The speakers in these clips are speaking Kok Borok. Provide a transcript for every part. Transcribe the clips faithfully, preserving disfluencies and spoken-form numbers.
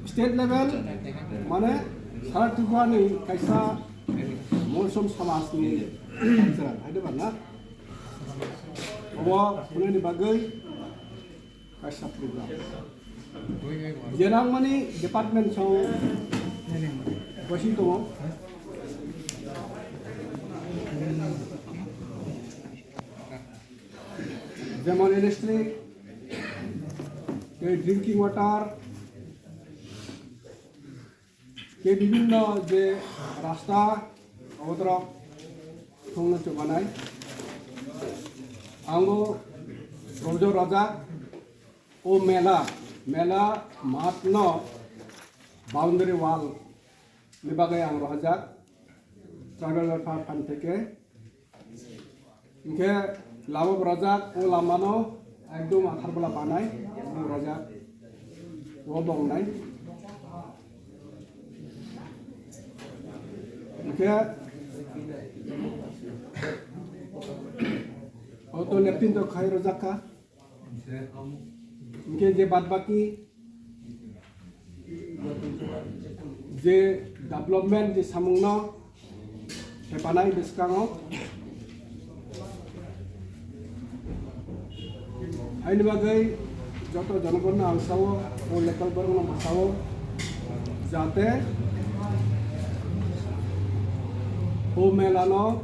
State level mane sara Tripura ni kaisa Molsom samaj ni cultural, hai de ba na? Obo phunui ni bagwi kaisa program. Jenang mani department song bosi tongo. Jemon electric, tei drinking water, tei bibhinno je rasta, obotorok thongno chubanai. Ang bo Rojo Rajak, o mela, mela math no boundary wall ni bagwi ang rohorjak, tribal welfare fund theke. Hingke lama borajak, o lamano ekdom athar bola banai, borajak, o bongnai. Hingke o to napkin to khai rojak kha. Hingke je bad baki je development je samungno hepanai bwskango. Haini bagwi joto jonogonno ang sao, o local borokno bo sao, jate o melano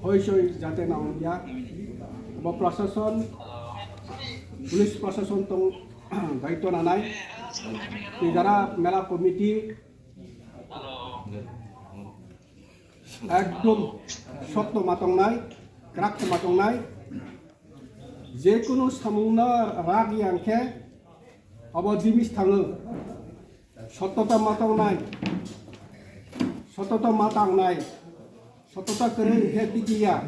hoi soi jate na ongya. Bo prashason, police prashason tong daityo nanai, tei jara mela committee ekdom sokto ma tongnai, krak ma tongnai, je kunu samungno rak yang khe abo jimis thango, sotota ma tongnai, sotota ma tangnai, sotota kwrwi khe tikiya.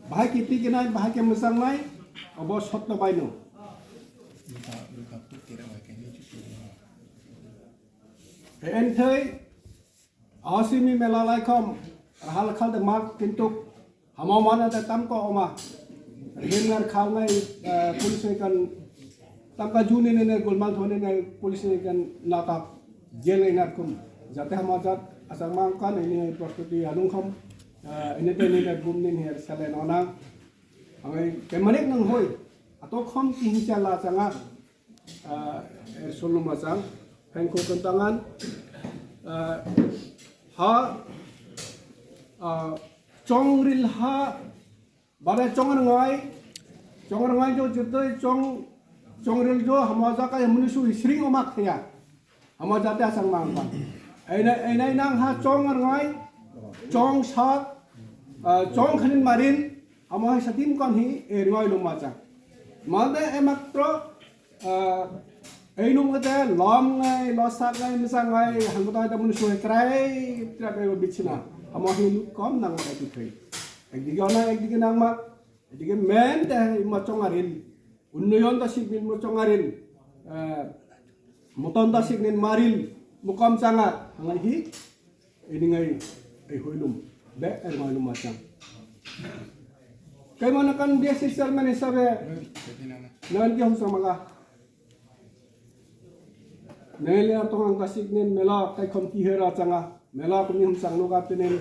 Bahai khe tikinai, bahai khe mwchangnai, obo sotto baino. Enthai asimi mela laikhom, rahal khal de mak kintuk, hamo mana de tamko oma. Himngar khalnai, eh, police ni kan, tamka juni nene gulman thoni nai police ni kan natak, jail ni narkum. Jate hamo jat, asang mangkan ini prostuti halung khom, eh, ini te ini te gum nin her selen onang. Ang ai kemanik nang hoi, ato khom ki hinsa la changa, ah, er solo ma chang, pheng ko kan tangan, ah, ha, ah, chongril ha, bare chongrangai, chongrangai jo jitoi chong, chongril jo hamo jaka muni su sring omak thaya. Amo jate asang mang pa. Einai, einai nang ha chong arngai, chong sak, ah, chong khanin marin, amo hai satim kon hi erngai lung machang. Mande ematro, ah, einung ate lom ngai, losak ngai, misang ngai, hangkota ate muni suai krai, trak ngai bichina. Amo hi kom nang ma ati thai. Ekdige ona, ekdige nang ma, ekdige men te hai ma chong arin. Unnoyon ta siknin mo chongarin, eh, moton ta siknin maril, mo kom changa, hangai hi, ini ngai, ei huilum, be, er huilum machang. Kai mana kan dia si chairman hisabe, nan ki hum samaga. Neli atong ang kasik nin mela kai khom ki hera changa. Mela kumi hum sang noga tinin.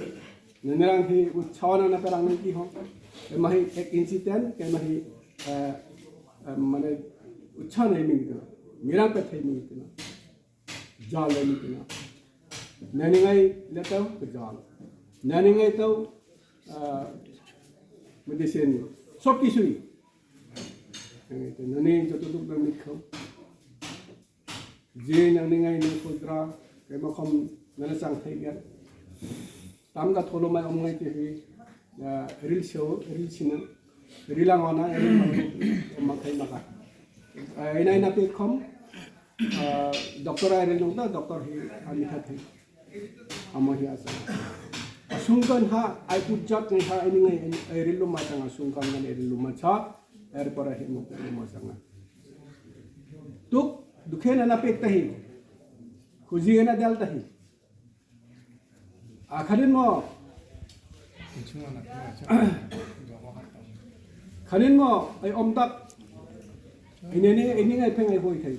Nani rang hi utsawana na perang nin ki hom. Ke mahi ek inci ten, ke mahi, eh, eh, mane utsawana hi mingkina. Mirang pe thai mingkina. Jal le mingkina. Nani ngai le tau ke jal. Nani ngai tau, eh, medicine. Sob kisui. Nani joto duk na mikhau. Je nang ni ngai ni pudra, kema khom nana chang thai gyan. Tam ga tholo mai om ngai te hi, ah, ril seo, ril sina, ril ang ona, ril ang ma thai maka. Ah, ina ina pe khom, ah, doctor ai ril nong ta, doctor hi ami tha thai. Amo hi asa. Asung kan ha, ai pujat ngai ha, ini ngai, ai ril lo ma chang asung kan ngai ril lo ma cha, er para hi mo ril lo ma chang. Tuk, dukhe na na pek tahi. Khuji na dal tahi. Akhanin mo. Khanin mo, ai om tak. Ini ni, ini ngai pheng ai hoi thai.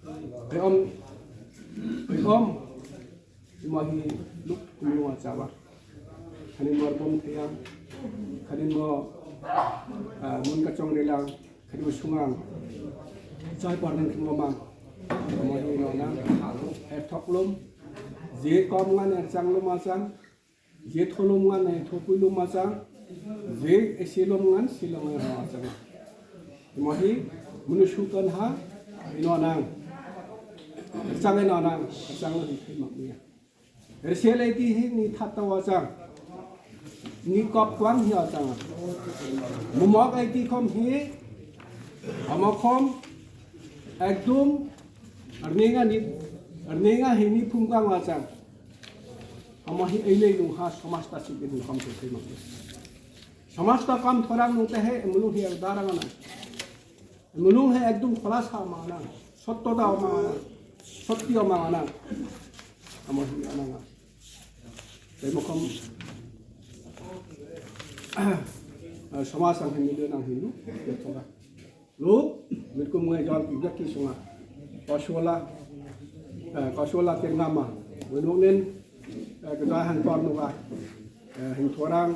Om, om, imo hi luk kumlunga chaba. Khani mor bom thayang, khani mo, ah, mun ka chong relang, khani mo sungang. Chai parnang khimo mang. Imo hi no nang, eh, thoklum, je kom ngan er changlum achang, je tholom ngan, eh, thopui lom achang, je, eh, silom ngan, silom ngan ho achang. Imo hi, munu sukan ha, ino nang. Achang ino nang, achang no hi thai mak miya. Resel ai ti hi ni thata achang. Ni kop kwang hi achang. Mumok ai ti khom hi, ama khom, ekdum, arninga ni, arninga hi ni phung kwang achang. Amo hi einei nung ha somaj ta sik ni kam se se mang. Somaj ta kam thorang nung te he mulung hi darang ana. Mulung he ekdum khulasa ma ana. Sotto ta ma ana. Sotyo ma ana. Amo hi ana nga. Te mo kom, ah, somaj ang hindu nang hindu. Ya thoga. Lu, mitkum ngai jol ki gaki sunga. Koswala, eh, koswala tirngama. Wenuknin, eh, kejai han kor nuga. Eh, hing thorang,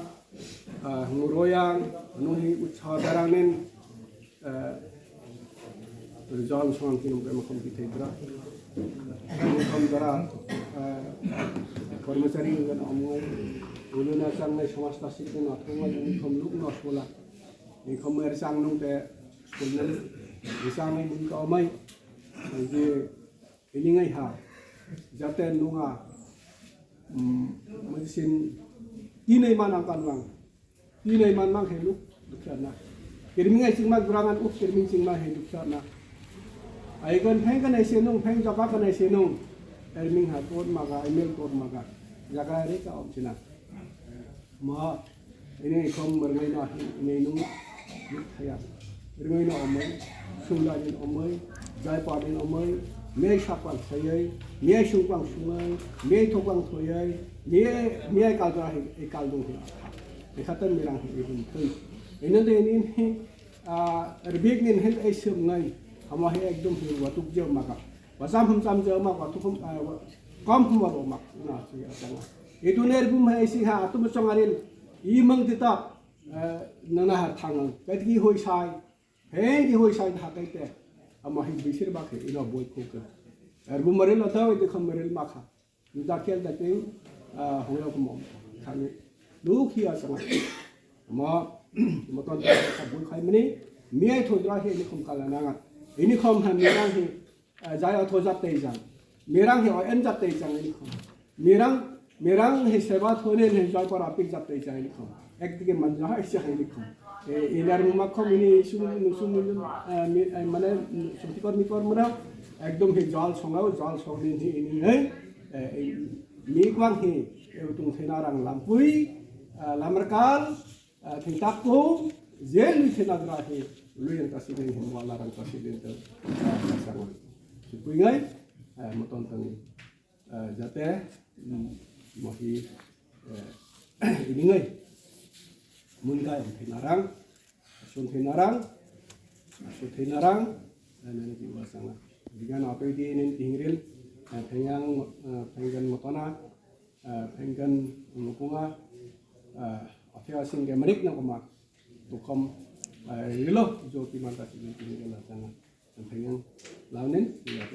eh, hing royang, nung hi utsaho darangnin, eh, jol sunga kinum kema kom ki thai dra. Kom dra, eh, kormachari ngan omngai. Uluna changnai somaj ta sikne na thongngai uniform luk no sola. Uniform er chang nung te School nang, bwsa nai nung ka omai, je ini ngai ha, jate nunga, mm, medicine tinai manang kan lang, tinai manang he luk dukya na. Kirming ai chingma gurangan uk kirming chingma he dukya na. Ai kan pheng kan ai se nung, pheng jaka kan ai se nung, ai ming ha tot maga, ai mel tot maga, jaka re ka om china. Ma, ini ikhom rwngai no ahi, ini nung nuk thaya. Rwngai no omoi, sungla din omoi, jai pa din omoi, mei sapang sayai, mei sungpang sungai, mei thopang thoyai, mei, mei kaldra hi, e kaldung hi. Ekhatan mirang hi ibun thai. Ini de ini hi, ah, rbik nin hi ei sum ngai, ama hi ekdom hi watuk je maka. Wasam hum sam je ma watuk hum, ah, wa-, kom hum wa mak na si atanga. Itu ner bum hai si ha, atum chongaril, i mang tita, eh, nana har thangang. Kaitiki hoi sai, hei ki hoi sai ha kaite. Ama hi bisir bak he, ino boi khuk. Er bum maril ata, oi dekham maril makha. Dakel dakel, ah, hoyok mo. Thani. Luk hi asanga. Ma, moton ta bui khai mani, miai thodra hi ini khom kala nanga. Ini khom ha mirang hi, ah, jai otho jat tei jang. Mirang hi o en jat tei jang ini khom. Mirang, mirang hi seba thone ne jai para pik jat tei jang ini khom. Ek dige man jahai se hai ini khom. Eh, inar mumak khom ini sum, sum, eh, mi, eh, mane, sum tikor mikor mura. Ekdom hi jal songau, jal song din hi ini hai. Eh, mi kwang hi, eh, tung thena rang lampui, eh, lamar kal, ah, thengtak ko, je lui se nadra he, lui ang kasi den hem wala rang kasi den to, ah, kasang. Sipui ngai, ah, moton tang, ah, jate, mm, mohi, eh, ini ngai. Mun kai ang thena rang, sun thena rang, sun thena rang, ah, nani ki wala sanga. Digan ape di nen tingril, ah, thengyang, ah, thenggan motona, ah, phengkan mukunga, ah, aphia sing ge merik na koma tukom, ah, rilo jo ki manta sing ge la changa. Phengkan launen, ya,